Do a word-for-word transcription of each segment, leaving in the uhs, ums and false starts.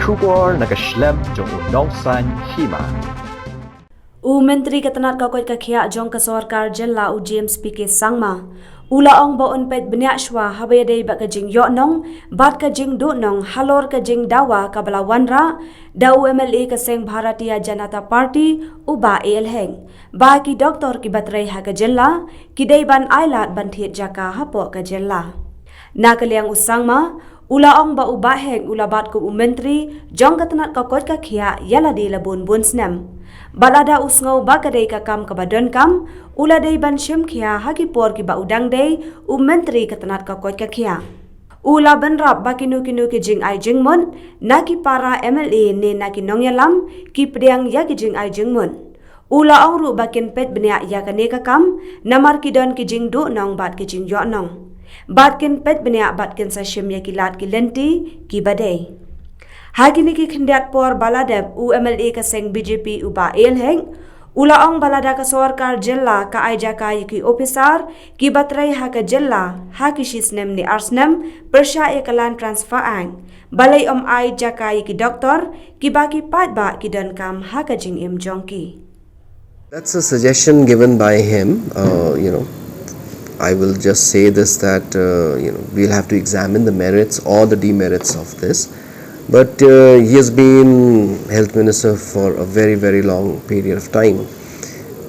Khubor na ka shlem jong u nongsan hima. U Myntri ka tnat ka koit ka khiah jong ka sorkar jylla u James P K Sangma u la ong ba un peit bniah shwa haba ïadei bad ka jingïoh nong bad ka jingduh nong halor ka jingdawa kaba la wanrah da u M L A ka seng Bharatiya Janata Party u Bah A L Heng ba ki doktor kiba trei ha ka jylla ki dei ban ailad ban thied jaka hapoh ka jylla. Na ka liang u Sangma u la ong ba u Bah Heng u la bat kum u myntri jong ka tnat ka koit ka khiah ïa lade la bun bun snem. Bad lada u sngew ba ka dei ka kam kaba donkam u la dei ban shim khia ha ki por kiba u dang dei u myntri ka tnat ka koit ka khiah. U la bynrap ba kino kino ki jingai jingmut na ki para M L A ne na ki nongïalam ki pdiang ïa ki jingai jingmut. U la ong ruh ba kin peit bniah ïa kane ka kam namar ki don ki jingduh nong bad ki jingïoh nong. Bad kin peit bniah bad kin sa shim ïa ki lad ki lynti kiba dei. Ha kine ki khyndiat por ba la dep u M L A ka seng B J P u Bah A L Heng u la ong ba lada ka sorkar jylla ka ai jaka ïa ki ophisar kiba trei ha ka jylla ha ki shi snem ne ar snem pyrshah ïa ka Land Transfer Act. Balei ym ai jaka ïa ki doktor kiba ki paidbah ki donkam ha ka jingim jong ki. That's a suggestion given by him. Uh, you know, I will just say this, that uh, you know, we'll have to examine the merits or the demerits of this. But uh, he has been health minister for a very, very long period of time,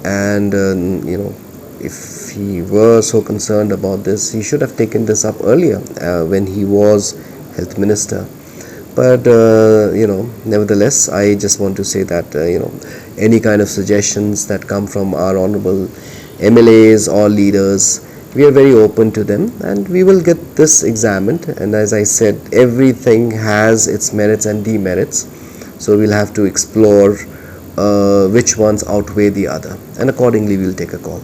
and uh, you know, if he were so concerned about this, he should have taken this up earlier uh, when he was health minister. But uh, you know, nevertheless, I just want to say that uh, you know, any kind of suggestions that come from our honorable M L As or leaders, we are very open to them, and we will get this examined. And as I said, everything has its merits and demerits, so we'll have to explore uh, which ones outweigh the other, and accordingly, we'll take a call.